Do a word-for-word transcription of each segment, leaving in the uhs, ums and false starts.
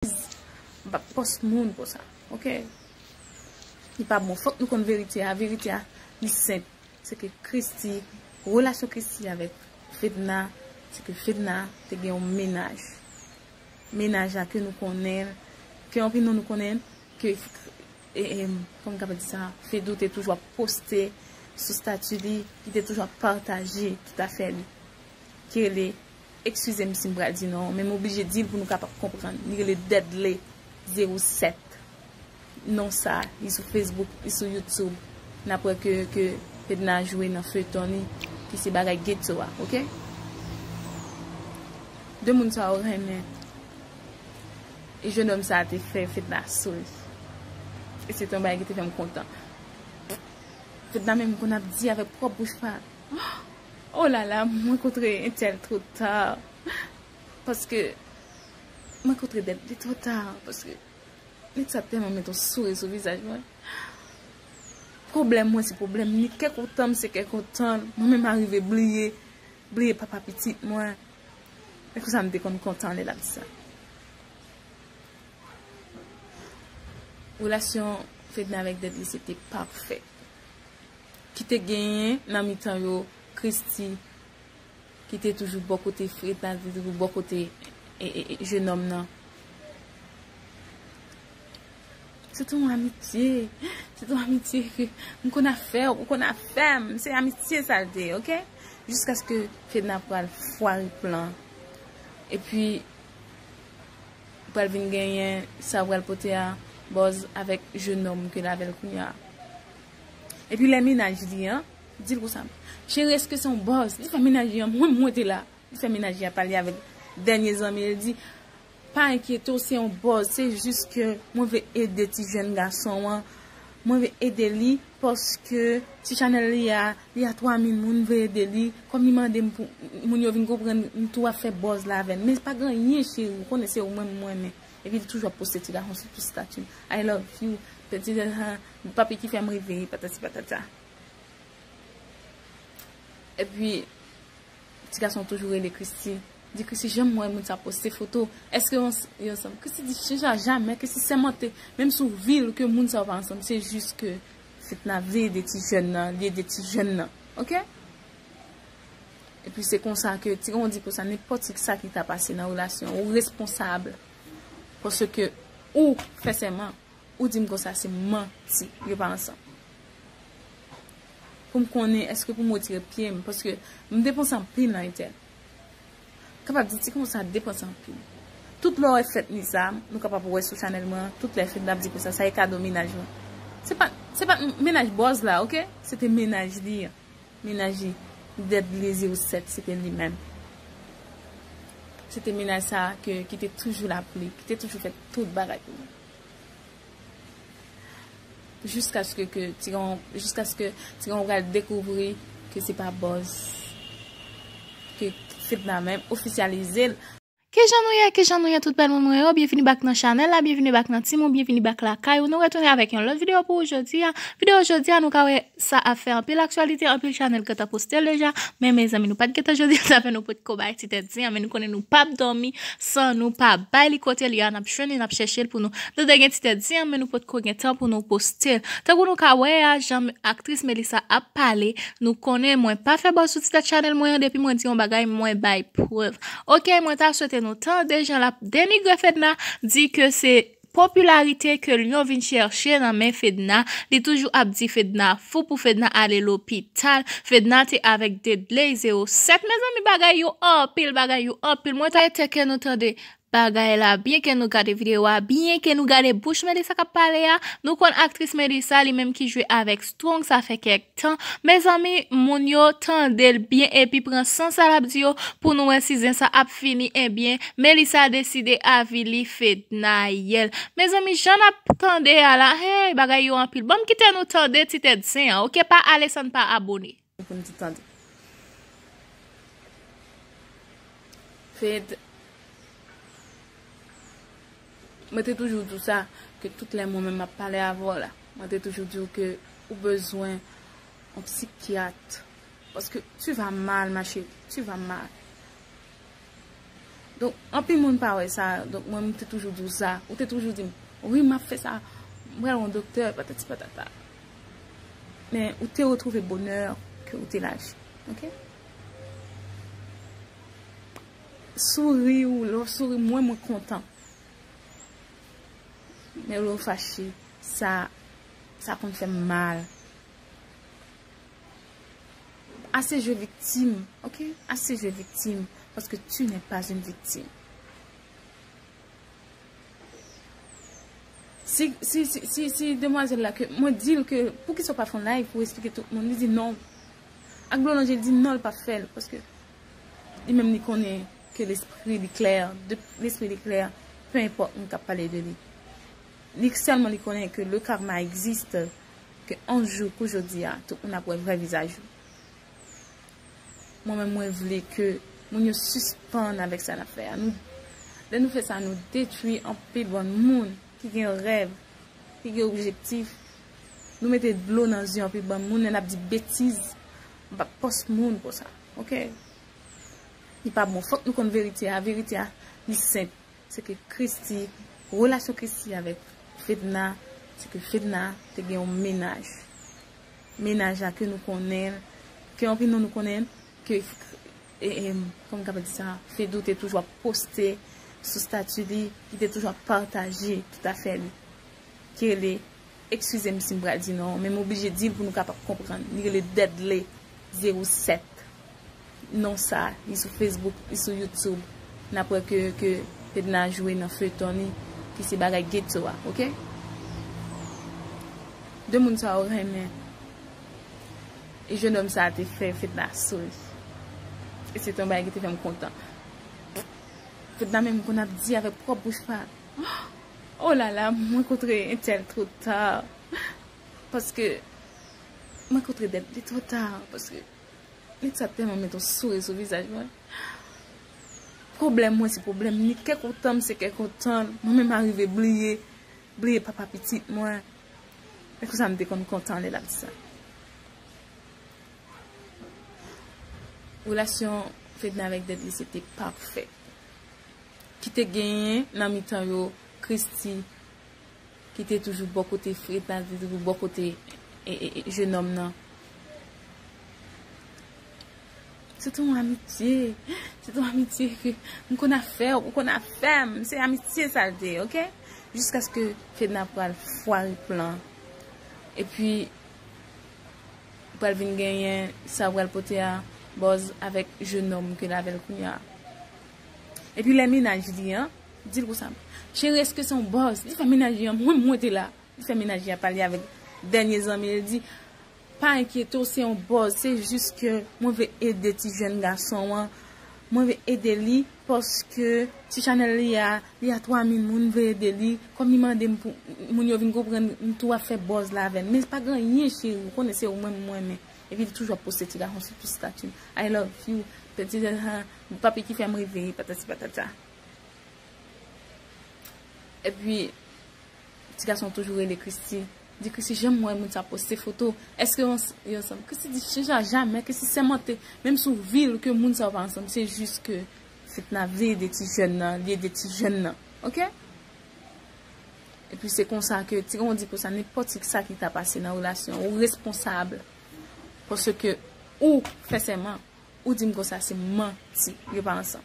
M p ap pòs moun konsa, oke? Li pa bon. Fòk nou konn verite a. Verite a, li senp. Se ke Christie, relasyon Christie avèk Fedna, se ke Fedna te gen yon mennaj. Mennaj la ke nou konnen, ke anpil nan nou konnen, ke, e, e, kòman m kapab di sa, Fedou te toujou ap poste sou stati li, li te toujou ap pataje tout afè li. Ki rele, eskize m si m pral di non, men m oblije di l pou nou kapab konprann. Li rele Deadly zewo sèt. Non sa, li sou Facebook, li sou YouTube. N ap wè ke, ke Fedna jwe nan feyton li, ki se bagay geto a, oke? De moun sa yo renmen. E jennonm sa a te fè Fedna souri. E se te yon bagay ki te fè m kontan. Fedna menm konn ap di avèk pwòp bouch pa l, "Oh la la, mwen kontre entèl twò ta." Paske mwen kontre Deadly twò ta. Paske nèg sa tèlman met yon souri sou vizaj mwen. Pwoblèm mwen se pwoblèm li, kè kontan m se kè kontan l. Mwen menm arive bliye, bliye papa pitit mwen. E konsa m te konn kontan lè l ap di sa. Relasyon Fedna avèk Deadly se te pafè. Ki te genyen nan mitan yo Christie, ki te toujou bò kote Fedna, ki te toujou bò kote, e, e, e, jennonm nan. Se te yon amitye, se te yon amitye ke m konn afè w, ou konn afè m, se amitye sa l te ye, oke? Jiskaske Fedna pral fware plan. Epi, pral vin genyen sa pral pote a, buzz avèk jennonm ke l avè l kounye a. Epi lè mennaj li an, di l konsa, "Cheri, èske se yon buzz?" Li fè mennaj li an, mwen, mwen te la. Li fè mennaj li an pale avèk dènye zanmi, li di, "Pa enkyete w, se yon buzz, se jis ke mwen vle ede ti jèn gason an, mwen vle ede li, paske ti chanèl li a, li a twa mil moun, m vle ede li, kòm li mande m pou moun yo vin konprann, m tou ap fè buzz la avè l. Men pa gen anyen, cheri, ou konnen se ou menm mwen renmen." Epi li toujou ap poste ti gason sou tout stati l. "I love you, petit, papi ki fè m reve, patati patata." Epi, ti gason toujou rele Christie. Di, "Christie, janm wè moun sa poste foto. Èske yo ans-, yo ansanm?" Christie di, "Chanja jamè, Christie sèmante, menm si w vil ke moun sa yo pa ansanm, se jis ke Fedna vle ede ti jèn nan, li ede ti jèn nan. Oke?" Epi se konsa ke, ti gason di konsa, nenpòt sa ki ta pase nan relasyon, ou responsab. Paske ou fè sèman. Ou di m konsa se manti, yo pa ansanm. Pou m konnen èske pou m retire pye m, paske m depanse anpil nan entèl. Kapab di ti konsa depanse anpil. Tout lè w wè fèt Nizam, nou kapab wè sou chanèl mwen, tout lè fèt n ap di konsa, sa e kado mennaj mwen. Se pa, se pa mennaj buzz la, oke? Se te mennaj li an. Mennaj li, Deadly zewo sèt, se te li menm. Se te mennaj sa a ke, ki te toujou la pou li, ki te toujou fè tout bagay pou li. Jiskaske ke ti gason, jiskaske ti gason pral dekouvri ke se pa buzz, ke Fedna menm ofisyalize l. Kijan nou ye, kijan nou ye tout bèl moun mwen yo? Byenvini back nan chanèl la, byenvini back nan team ou, byenvini back lakay ou. Nou retounen avèk yon lòt videyo pou ou jodi a. Videyo jodi a, nou ka wè sa ap fè anpil aktyalite, anpil chanèl gentan poste l deja. Men mezanmi, nou pa t gentan jodi a, sa fè nou potko bay ti tèt di an, men nou konnen nou p ap dòmi san nou pa bay li kote l ye a, n ap jwenn li, n ap chèche l pou nou. Nou te gen ti tèt di an, men nou potko gen tan pou nou poste l. Tankou nou ka wè a, jan aktris Melissa ap pale, nou konnen mwen pa fè buzz sou ti tèt chanèl mwen an, depi mwen di yon bagay, mwen bay prèv. Oke, mwen ta swete nou tande jan l ap denigre Fedna, di ke se popilarite ke Lion vin chèche nan men Fedna. Li toujou ap di Fedna fou pou Fedna ale lopital. Fedna te avèk Deadly zewo sèt. Mezanmi, bagay yo anpil, bagay yo anpil. Mwen ta swete ke nou tande bagay la, byen ke nou gade videyo a, byen ke nou gade bouch Melissa k ap pale a, nou konn aktris Melissa li menm ki jwe avèk Strong, sa fè kèk tan. Mezanmi, moun yo tande l byen epi pran sans sa l ap di yo pou nou wè si zen sa ap fini. Ebyen, Melissa deside avili Fednaelle. Mezanmi, jan n ap tande a la, hey, bagay yo anpil. Ban m kite nou tande ti tèt zen an, oke? Pa ale san n pa abone. Pou n ti tande. Fed, mwen te toujou di w sa, ke tout lè mwen menm m ap pale avè w la, mwen te toujou di w ke ou bezwen yon psikyat. Paske tu vas mal, ma chérie, tu vas mal. Donk, anpil moun pa wè sa. Donk, mwen, m te toujou di w sa. Ou te toujou di m, wi, m ap fè sa. M pral wè yon doktè, patati patata. Men, ou te retwouve bonè ke ou te lache. Oke? Souri ou, lè w souri, mwen, mwen kontan. Men lè w fache, sa, sa konn fè m mal. Assez joué victime, ok? Assez joué victime, parce que tu n'es pas une victime. Si, si, si, si, si demwazèl la ke mwen di l ke poukisa w pa fè yon live pou eksplike tout moun, li di non. Ak Blonde Angel di non, l p ap fè l, paske li menm li konnen ke lespri li klè, de, lespri li klè, pe enpòt moun k ap pale de li. Li sèlman li konnen ke le karma existe, ke yon jou kou jodi a, tout moun ap wè vrè vizaj ou. Mwen menm mwen vle ke moun yo sispann avèk sa n ap fè a. Nou, lè nou fè sa, nou detwi anpil bann moun ki gen rèv, ki gen objektif. Nou mete dlo nan zye anpil bann moun, lè n ap di betiz, m p ap pòs moun konsa, oke? Li pa bon, fòk nou konn verite a, verite a, li senp. Se ke Christie, relasyon Christie avèk Fedna, se ke Fedna te gen yon mennaj. Mennaj la ke nou konnen, ke anpil nan nou konnen, ke, e, e, kòman m kapab di sa, Fedou te toujou ap poste sou stati li, li te toujou ap pataje tout afè li. Ki rele, eskize m si m pral di non, men m oblije di l pou nou kapab konprann. Li rele Deadly zewo sèt. Non sa, li sou Facebook, li sou YouTube. N ap wè ke, ke Fedna jwe nan feyton li, ki se bagay geto a, oke? De moun sa yo renmen. E jennonm sa a te fè Fedna souri. E se te yon bagay ki te fè m kontan. Fedna menm konn ap di avèk pwòp bouch pa l. Oh la la, mwen kontre entèl twò ta. Paske, mwen kontre Deadly twò ta. Paske, nèg sa tèlman met yon souri sou vizaj mwen. Pwoblèm mwen se pwoblèm li, kè kontan m se kè kontan l. Mwen menm arive bliye, bliye papa pitit mwen. Men konsa m te konn kontan lè l ap di sa. Relasyon Fedna avèk Deadly se te pafè. Ki te genyen nan mitan yo Christie, ki te toujou bò kote Fedna, te toujou bò kote, e, e, e, jennonm nan. Se te yon amitye, se te yon amitye ke m konn afè w, ou konn afè m, se amitye sa l te ye, oke? Jiskaske Fedna pral fware plan. Epi, pral vin genyen sa pral pote a buzz avèk jennonm ke l avè l kounye a. Epi lè mennaj li an, di l konsa, cheri, èske se yon buzz? Li fè mennaj li an, mwen, mwen te la. Li fè mennaj li an pale avèk dènye zanmi l, li di, pa enkyete w, se yon buzz, se jis ke mwen vle ede ti jèn gason an, mwen vle ede li, paske ti chanèl li a, li a twa mil moun, m vle ede li, kòm li mande m pou moun yo vin konprann, m tou ap fè buzz la avè l. Men pa gen anyen, cheri, ou konnen se ou menm mwen renmen. Epi li toujou ap poste ti gason sou tout stati l. I love you, peti, papi ki fè m reve, patati patata. Epi, ti gason toujou rele Christie. Di, Christie, janm wè moun sa poste foto. Èske yo ans-, yo ansanm? Christie di, chanja, jamè, Christie sèmante, menm si w vil ke moun sa yo pa ansanm, se jis ke Fedna vle ede ti jèn nan, li ede ti jèn nan. Oke? Epi se konsa ke, ti gon di konsa, nenpòt ki sa ki ta pase nan relasyon, ou responsab. Paske ou fè sèman. Ou di m konsa se manti, yo pa ansanm.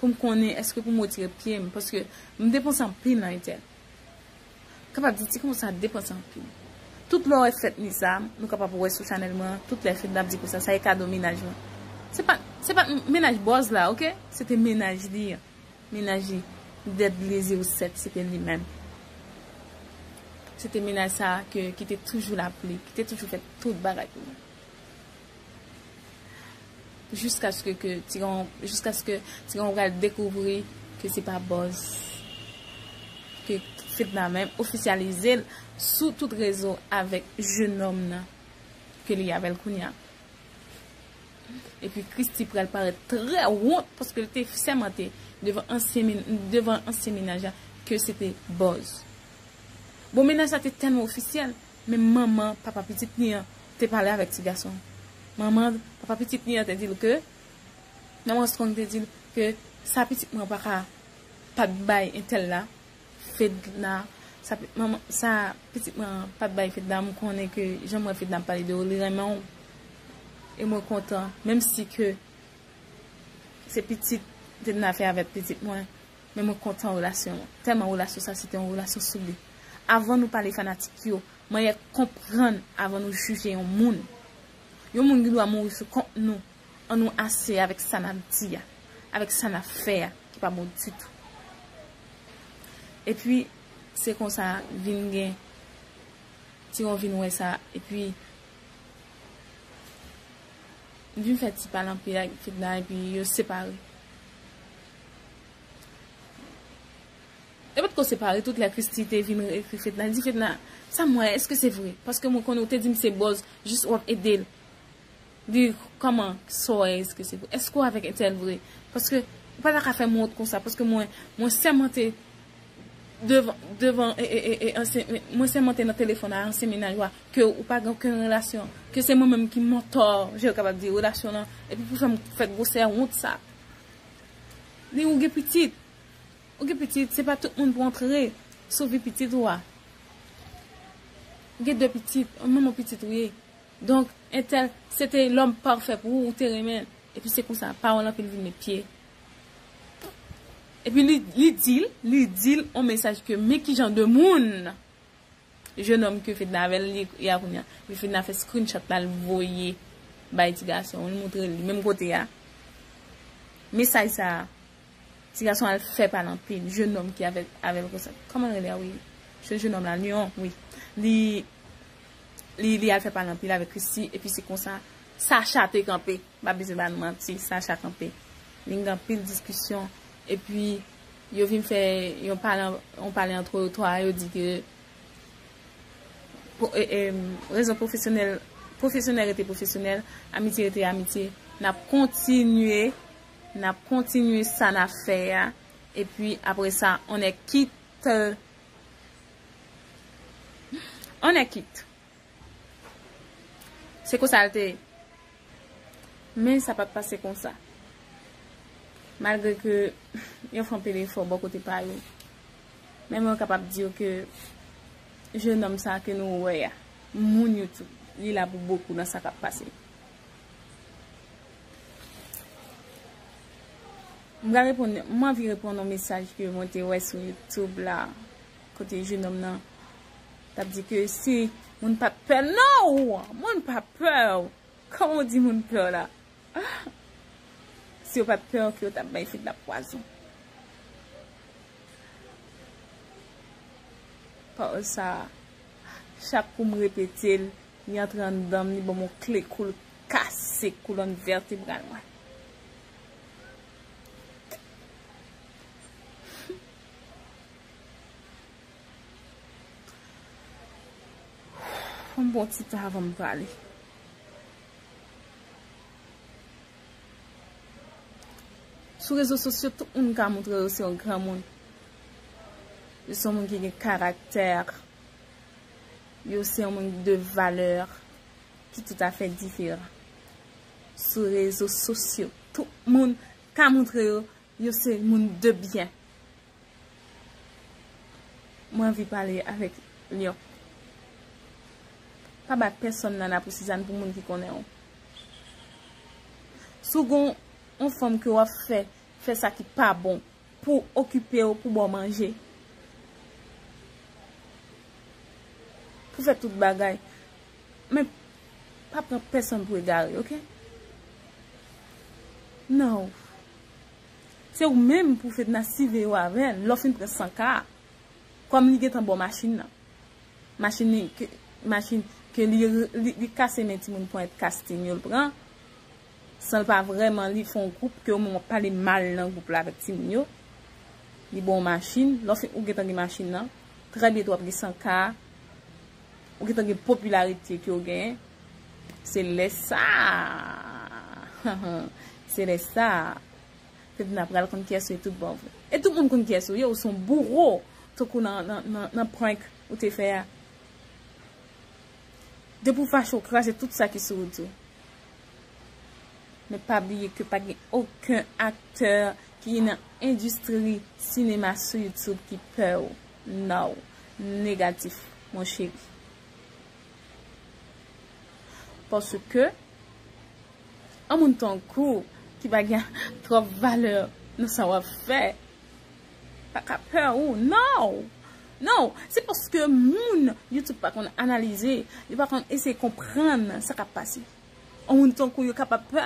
Pou m konnen èske pou m retire pye m, paske m depanse anpil nan entèl. Kapab di ti konsa depanse anpil. Tout lè w wè fèt Nisa, nou kapab wè sou chanèl mwen, tout lè fèt l ap di konsa, sa e kado mennaj mwen. Se pa, se pa mennaj buzz la, oke? Se te mennaj li an. Mennaj li, Deadly zewo sèt, se te li menm. Se te mennaj sa a ke, ki te toujou la pou li, ki te toujou fè tout bagay pou li. Jiskaske ke ti gon, jiskaske ti gon pral dekouvri ke se pa buzz. Ke Fedna menm ofisyalize l sou tout rezo avèk jennonm nan ke li avè l kounye a. Epi Christie pral parèt trè wont paske l te sèmante devan ansyen men-, devan ansyen mennaj la ke se te buzz. Bon, mennaj la te tèlman ofisyèl, men manman papa pitit li an te pale avèk ti gason. Manman papa pitit li an te di l ke Manman Strong te di l ke sa pitit mwen pa ka pa t bay entèl la, Fedna, sa, manman, sa pitit mwen pa t bay Fedna, m konnen ke jan m wè Fedna ap pale de ou, li renmen w. E mwen kontan, menm si ke se pitit Fedna fè avèk pitit mwen, men mwen kontan relasyon an. Tèlman relasyon sa se te yon relasyon soulib. Avan nou pale fanatik yo, manyè konprann avan nou jije yon moun. Yon moun gen dwa mouri sou kont nou. An nou ase avèk sa n ap di a, avèk sa n ap fè a, ki pa bon ditou. Epi, se konsa vin gen, Tiron vin wè sa, epi m vin fè ti pale anpil ak Fedna, epi yo separe. Yo potko separe, tout lè Christie te vin ekri Fedna, li di Fedna, sa m wè, èske se vre? Paske mwen konnen ou te di m se bòz, jis w ap ede l. Di, kòman, sa w wè, èske se vre? Èske w avèk entèl vre? Paske ou pa ta ka fè m wont konsa, paske mwen, mwen sèmante devan, devan, e, e, e, e, ansyen, mwen sèmante nan telefòn a ansyen mennaj ou a, ke ou pa gen okenn relasyon, ke se mwen menm ki mantò, je kapab di, relasyon lan, epi pou fè m fè gwosè wont sa. Li, ou gen pitit. Ou gen pitit, se pa tout moun pou antre sou vi pitit ou a. Ou gen de pitit, manman pitit ou ye. Donk, entèl, se te lòm pafè pou ou, ou te renmen l. Epi se konsa, pawòl anpil vin met pye. Epi li, li di l, li di l on mesaj ke men ki jan de moun. Jenòm ke Fedna avè l, li, li a kounye a. Epi Fedna fè screenshot la, l voye bay ti gason, l moutre li, menm kote a. Mesaj sa a, ti gason al fè pale anpil. Jenòm ki avè, avè l konsa. Kòman l rele a, wi? Se jenòm la, Lion, wi. Li, li, li al fè pale anpil avèk Christie, epi se konsa, Sacha te kanpe. M pa bezwen ba nou manti, Sacha kanpe. Vin gen anpil diskisyon. Epi, yo vin fè yon pale, yon pale antre yo twa, yo di ke po- e- e, rezon pwofesyonèl, pwofesyonèl rete pwofesyonèl, amitye rete amitye. N ap kontinye, n ap kontinye sa n ap fè a. Epi, apre sa, on est quitte. On est quitte. Se konsa l te ye. Men sa pa t pase konsa. Malgre ke yo fè anpil efò bò kote pa yo. Men mwen kapab di w ke jenòm sa ke nou wè a, moun yo tou, li la pou bokou nan sa k ap pase. M pral reponn, m anvi reponn yon mesaj ke mwen te wè sou YouTube la, kote jenòm nan t ap di ke si moun pa t pè, no! Moun pa pè w! Kòman w di moun pè w la? Si yo pa t pè w, ke yo t ap bay Fedna pwazon. Pawòl sa a, chak kou m repete l, li antre anndan m, li ban m yon kle kou, l kase kolòn vètebral mwen. Fò m pran ti tan avan m pale. Sou rezo sosyo, tout moun ka montre yo se yon granmoun. Yo se yon moun ki gen karaktè. Yo se yon moun de valè ki toutafè diferan. Sou rezo sosyo, tout moun ka montre yo, yo se moun de byen. Mwen anvi pale avèk Lion. Pa bay pèsonn nana pou Sizàn, pou moun ki konnen w. Si w gen yon fanm ke w ap fè, fè sa ki pa bon, pou okipe w, pou ba w manje, pou fè tout bagay. Men, pa pran pèsonn pou egare, oke? Non. Se ou menm pou Fedna siveye w avè l, lè w fin pran san K. Kòm li gentan ba w machin nan. Machin li, ke, machin ke li, li, li kase men timoun ponyèt kastin yo l pran. San l pa vrèman li fè yon gwoup ke ou menm w ap pale mal nan gwoup la avèk timoun yo. Li ba w machin, lè w fin, ou gentan gen machin nan. Trè byento w ap gen san K. Ou gentan gen popilarite ke w genyen. Se lè sa a. Se lè sa a. Fedna pral konn kiyès ou ye tout bon vre. E tout moun konn kiyès ou ye, ou se yon bouro, tankou nan, nan, nan, nan prank ou te fè a. Depi w fache, w kraze tout sa ki sou wout ou. Men pa bliye ke pa gen okenn aktè ki nan endistri sinema sou YouTube ki pè w. No. Negatif, mon chéri. Paske, yon moun tankou w ki pa gen twòp valè nan sa w ap fè, pa ka pè w, no! No! Se paske moun YouTube pa konn analize, yo pa konn eseye konprann sa k ap pase. Yon moun tankou w yo kapab pè,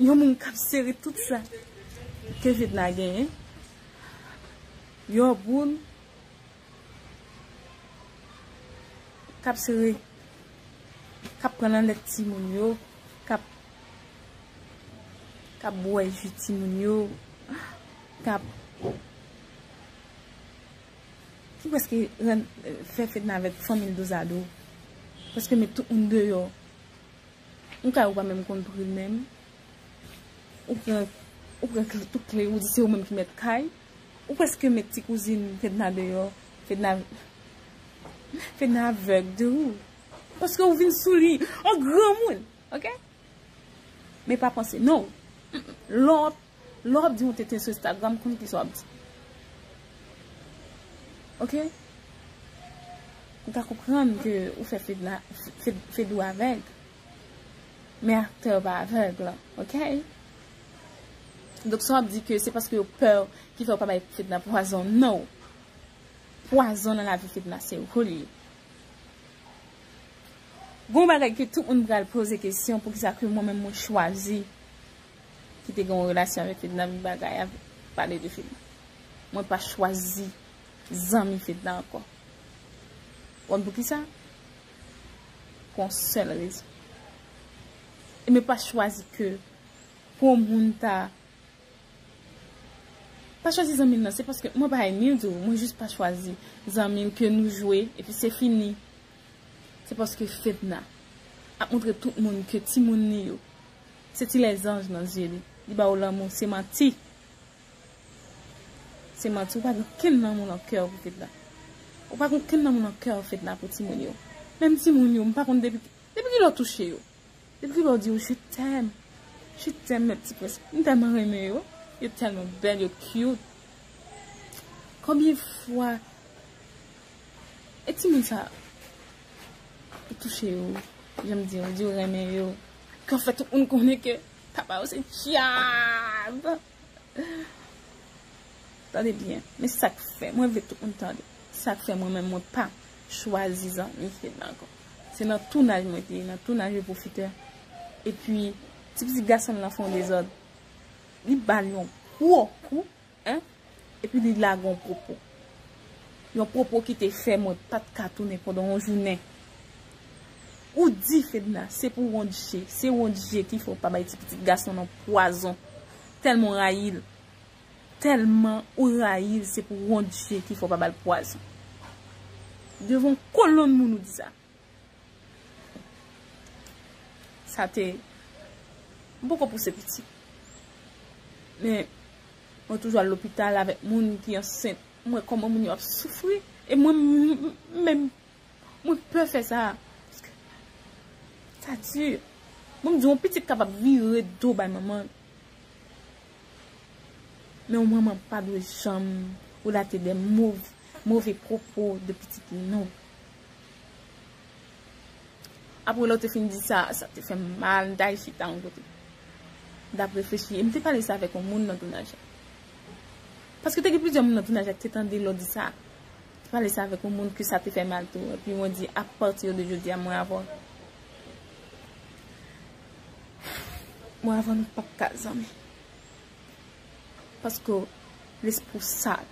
yon moun k ap sere tout sa ke Fedna genyen. Yon moun k ap sere, k ap pran nan lèt timoun yo, k ap, k ap bwè ji timoun yo, k ap, ki prèske rann, fè Fedna avèk fanmi l dozado, prèske met tout moun deyò. Yon kay ou pa menm konn pri l menm. Ou pran, ou pran kle, tout kle, ou di se ou menm ki mèt kay. Ou prèske met ti kouzin Fedna deyò. Fedna, Fedna avèg de ou. Paske ou vin sou li an granmoun, oke? Men pa panse, non. Lè w ap Lè w ap di yon tenten sou Instagram, konn kisa w ap di. Oke? M ka konprann ke ou fè Fedna, Fed, Fedou avèg. Men aktè yo pa avèg la, oke? Donk, sa w ap di ke se paske yo pè ki fè yo pa bay Fedna pwazon, non. Pwazon nan lavi Fedna, se ou li ye. Gon bagay ke tout moun pral poze kesyon, poukisa ke mwen menm mwen chwazi kite gen yon relasyon avèk Fedna, vin bagay avèk, pale de Fedna. Mwen pa chwazi zanmi Fedna ankò. Ou konn poukisa? Pou yon sèl rezon. E mwen pa chwazi ke pou yon moun ta Pa chwazi zanmi l nan, se paske mwen pa ènmi l tou, mwen jis pa chwazi zanmi l ke nou jwe, epi se fini. Se paske Fedna ap montre tout moun ke timoun li yo, se ti lèzanj nan zye li. Li ba yo lanmou, se manti. Se manti, ou pa gen okenn lanmou nan kè w pou Fedna. Ou pa gen okenn lanmou nan kè w, Fedna, pou timoun yo. Menm timoun yo, m pa konn depi, depi kilè w touche yo. Depi lè w di yo, "Je t'aime, je t'aime, mes petits princes." M tèlman renmen yo. Yo tèlman bèl, yo cute. Konbyen fwa e timoun sa yo touche yo, jan m di yo, di yo renmen yo. Ke an fèt, tout moun konnen ke papa yo se dyab. Tande byen, men sa k fè, mwen vle tout moun tande. Sa k fè mwen menm mwen pa chwazi zanmi Fedna ankò. Se nan tounaj mwen te ye, nan tounaj yo pwofitè. Epi, ti pitit gason l lan fè yon dezòd. Li ba l yon gwo kou, en, epi li lage yon pwopo. Yon pwopo ki te fè mwen pa t ka tounen pandan yon jounen. Ou di, Fedna, se pou Wondje, se Wondje ki fè w pa bay ti pitit gason nan pwazon. Tèlman w rayi l. Tèlman ou rayi l, se pou Wondje ki fè w pa ba l pwazon. Devan yon kolonn moun ou di sa. Sa te, m poko pouse pitit. Men, mwen toujou al lopital avèk moun ki ansent. M wè kòman moun yo ap soufri. E mwen, m, m, menm, mwen pè fè sa. Paske sa di. Bon, m di, yon pitit kapab vire do bay manman l. Men yon manman pa dwe janm relate de mov, move pwopo de pitit li, non. Apre lè w te fin di sa, sa te fè m mal, m t al chita yon kote. M t ap reflechi, e m te pale sa avèk yon moun nan tounaj la. Paske te gen plizyè moun nan tounaj la ki te tande lè w di sa. M te pale sa avèk yon moun ke sa te fè mal tou. Epi mwen di, apati de jodi a, mwen avè w, mwen avè w, nou p ap ka zanmi. Paske lespri w sal.